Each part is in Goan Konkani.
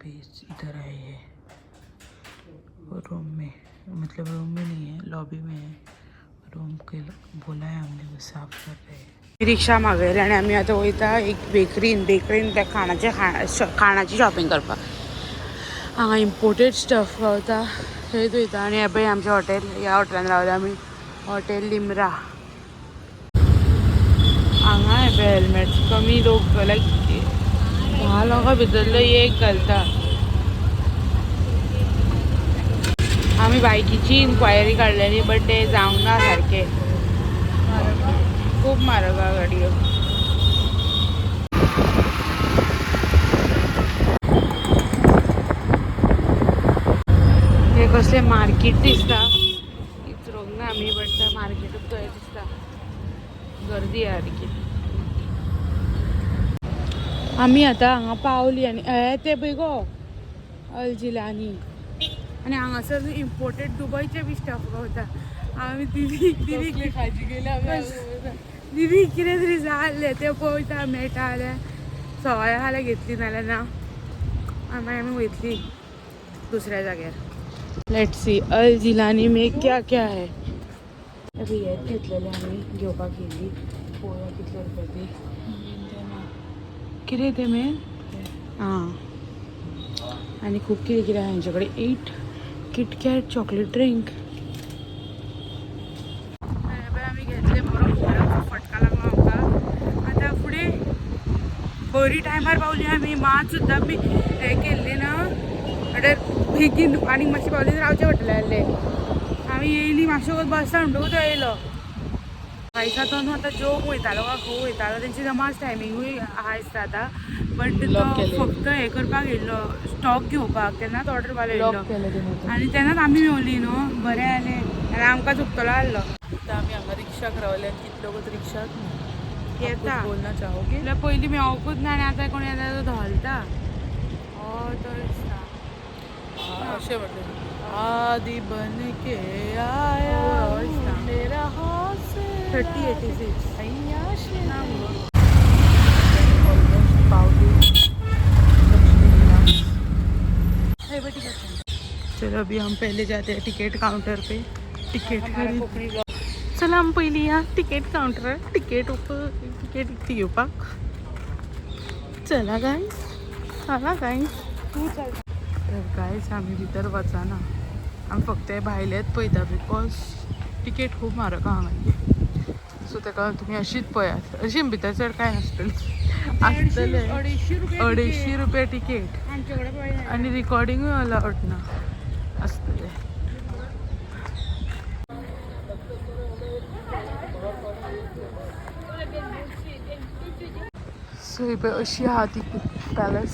अभी इधर आए हैं रूम में, मतलब रूम में नहीं है, लॉबी में है। रूम के बोला है हमने, वो साफ कर रहे हैं। रिक्षा मागयली आनी आमी आतां वयता एक बेकरीन, बेकरीन त्या खाणाचे खाणाची शॉपिंग करपाक। हांगा इम्पोर्टेड स्टफ गावता, थंयच वयता। आनी हें पळय आमचें हॉटेल, ह्या हॉटेलान रावले आमी, हॉटेल लिमरा। हांगा हें पळय हेल्मेट कमी लोक, लायक 10 लोकां भितरलो एक घालता। आमी बायकीची इन्क्वायरी काडलेली, बट ते जावंक ना सारकें, खूब म्हारग आहा गाडयो। हे कसलें मार्केट दिसता, इचरोंक ना आमी, बट मार्केटूच कशें दिसता, गर्दी आहा सारकी। आमी आतां हांगा पावली आनी हे ते पळय गो अल जिलानी, आनी हांगासर इम्पोर्टेड दुबयचे बी स्टफ गावता। आमी दिदी दिदी खाजी गेल्या। दिदी कितें तरी जाय आसलें तें पळयता, मेळटा जाल्यार सवाय जाल्यार घेतली, नाल्यार ना आनी मागीर आमी वयतली दुसऱ्या जाग्यार। Let's see अल जिलानी में क्या क्या है। अभी हेच घेतलेले आमी, घेवपाक येयल्ली, पळोवया कितले रुपया ती, कितें तें मेन। आं, आनी खूब कितें कितें आहा हेंचे कडेन। 8 किटकॅट चॉकलेट ड्रिंक आमी घेतले, बरो फटका लागलो आमकां। आतां फुडें बरी टायमार पावली आमी, मात सुद्दां आमी हें केल्लें ना, म्हणल्यार बेगीन आनीक मातशें पावली रावचें पडटलें आसलें। आमी येयली मातशें वगत बसता म्हणटकूच तो येयलो। आयज तो न्हू आतां जेवंक वयतालो काय खंय वयतालो, तेंची नमाज टायमिंगूय आहा दिसता आतां, बट तो फक्त हें करपाक येयल्लो, स्टॉक घेवपाक, तेन्नाच ऑर्डर मारलो येयल्लो आनी तेन्नाच आमी मेवली न्हू, बरें जालें, आनी आमकां चुकतलो आहलो। आमी हांगा रिक्षाक रावले, कितलो रिक्षाक येता बोलना चाहोगे? म्हणल्यार पयलीं मेवोकूच ना आनी आतां कोण येता तो धोलता, हय तो दिसता। अशें म्हटलें, आदि बन के आया हय, मेरा हौसला 3086 ना मुगो। ऑलमोस्ट पावली लक्ष्मी निवास। चलो अभी हम पहले जाते हैं टिकट काउंटर पे टिकट खरीद। कोंकणी। चला आमी पयलीं या ticket counter, ticket ticket विकती घेवपाक। चला गायस, चला गायस। तूं चल। तर गायस आमी भितर वचना, आमी फक्त भायलेच पळयता, because ticket खूब म्हारग आहा हांगाची, सो ताका तुमी अशीच पळयात, अशी भितर चड कांय नासतलें, आसतलें 250 रुपया। 250 रुपया टिकेट। आमचे कडेन पळय। आनी रिकॉर्डिंगूय अलावड ना आसतलें। सो ही पळय अशी आहा ती पॅलस।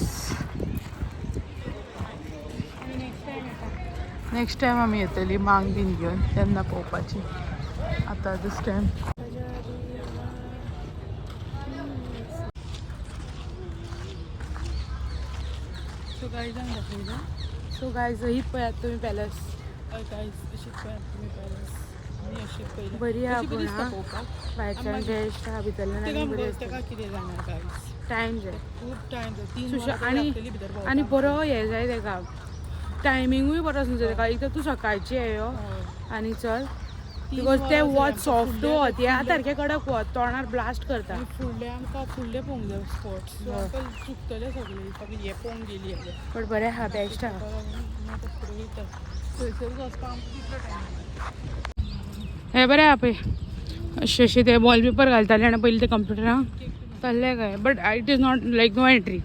नेक्स्ट टायम आमी येतली मांग बीन घेवन, तेन्ना पळोवपाची। आतां दीस टायम सो गायजांक दाखयता। सो गायज ही पळयात तुमी पॅलस। हय गायज, अशीच पळयात तुमी पॅलस, आमी अशीच पळयली। बरी आहा अशी बरी पूण दिसता हा। पळोवपाक। भायरच्यान बेस्ट आहा, भितरल्यान तेका आनी बरी आसता। तेका कितें जाणा गायज, टायम जाय, खूब टायम जाय, 3 सुशे वरां आनी लागतली भितर पावपाक। आनी बरो हें जाय तेका, टायमिंगूय बरो आसूंक जाय तेका। एक तर तूं सकाळची येयो आनी चल, 3 because तें वरां वत जाय आमकां। सॉफ्ट फुडले वत, ह्या सारकें कडक वत तोंडार ब्लास्ट करता। आनी फुडले आमकां फुडले पळोवंक जाय स्पॉट्स, सो आमकां चुकतले सगळे if आमी हे पळोवंक गेली जाल्यार। बट बरें आहा, बेस्ट आहा। आतां फुडें वयता, थंयसरूच वचपाक आमकां कितलो टायम। हें बरें आहा पळय, अशें अशें ते वॉलपेपर घालताले आनी पयलीं ते कंप्युटरान चल्ले काय, but it is not like no entry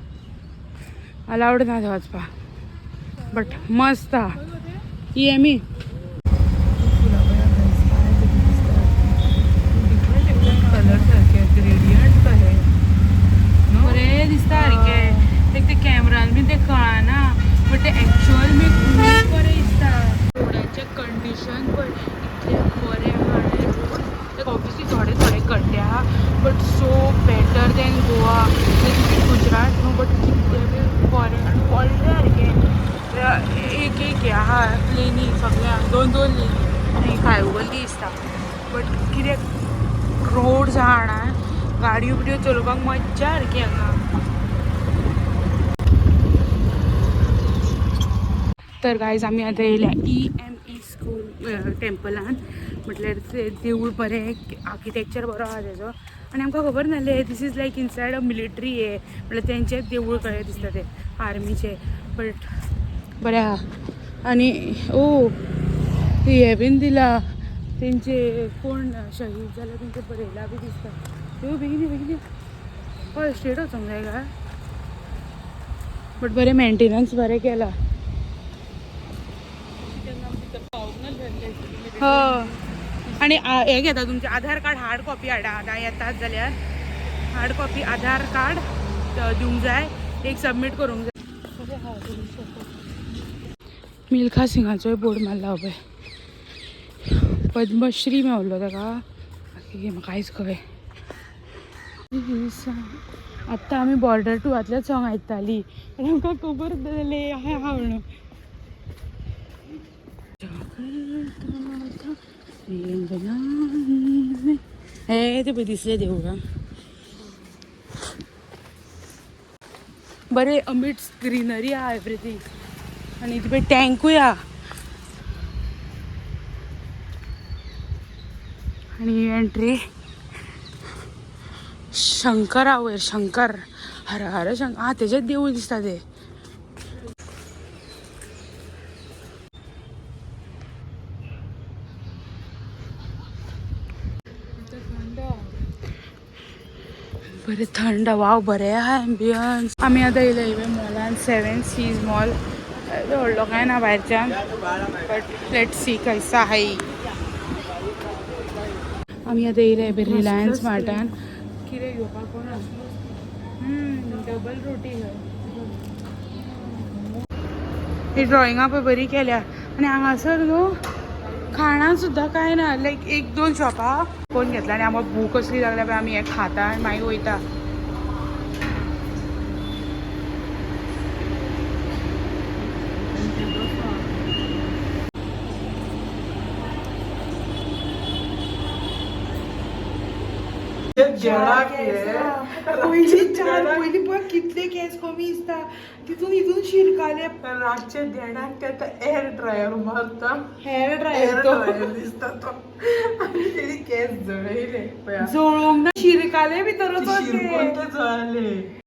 allowed ना थंय वचपाक, बट मस्त आहा। EME different different colour सारखे ग्रेडियंट कहे। बरें दिसता सारकें, एक ते कॅमरान बीन ते कळना, बट ते एक्चुअल बी खूब बरें दिसता। रोडाचें कंडिशन पळय इतलें बरें आहा, आनी रोड लायक ऑब्वियसली थोडे थोडे खड्डे आहा, but so better than Goa, Gujarat न्हू, बट कितलें बरें आनी व्हडलें सारकें। एक एक हें आहा लेनी, सगळ्यांक 2 2 लेनी आनी खायवली दिसता, बट कितें रोड आहा जाणा, गाडयो बिडयो चलोवपाक मज्जा सारकी हांगा। तर गायज आमी आतां येयल्या EME school टेम्पलान. म्हटल्यार ते देवूळ बरें, आर्किटेक्चर बरो आहा तेजो. आनी आमकां खबर नासलें this is like inside a military हे, म्हटल्यार तेंचेच देवूळ कशें दिसता ते आर्मीचे, बट बरें आहा. आनी ओ हें बीन दिला, तेंचे कोण शहीद जाले तेंचे बरयला बी दिसता. त्यो बेगीन यो, बेगीन यो. हय, स्ट्रेट वचोंक जाय काय? बट बरें मेंटेनन्स बरें केला. हय, आनी हें घेता तुमचें आधार कार्ड हार्ड कॉपी हाडा. आतां येतात जाल्यार हार्ड कॉपी आधार कार्ड दिवंक जाय, एक सबमीट करूंक जाय. मिल्खा सिंगाचोय बोर्ड मारला पळय. पद्मश्री मेवलो ताका, बाकी म्हाका कांयच खबर. आत्तां आमी बॉर्डर टूवांतलेंच सॉंग आयकताली आनी आमकां खबर जालें आहा म्हणून. हे ते पळय दिसलें देवळां बरें, अमिड्स्ट ग्रीनरी आहा एवरीथींग. आनी ती पळय टँकूय आहा. आनी एंट्री शंकर आहा वयर, शंकर, हर हर शंकर. आं, तेजेच देवूळ दिसता ते. बरें थंड, वाव, बरें आहा एम्बियन्स. आमी आतां येयले इवे मॉलान, सेवन सीज मॉल. व्हडलो कांय ना भायरच्यान, बट let see कैसा हाय. आमी आतां येयले रिलायन्स मार्टान कितें घेवपाक कोण. डबल रोटी. ही ड्रॉइंगां पळय बरी केल्या. आनी हांगासर न्हू खाणां सुद्दां कांय ना, लायक एक दोन शॉपां कोण घेतला. आनी आमकां भूक कसली लागल्या पळय. आमी हें खाता आनी मागीर वयता. पयली चार पयली पळय कितले केस कमी दिसता, तितून हितून शिरकाले. रातचे देडाक ते आतां एअर ड्रायर मारता. हेअर ड्रायर एअर तो ड्रायर दिसता तो. आनी तेणी केस जळयले पळया. जळोवंक ना, शिरकाले भितर वचोन शिरकून ते. ते जळले.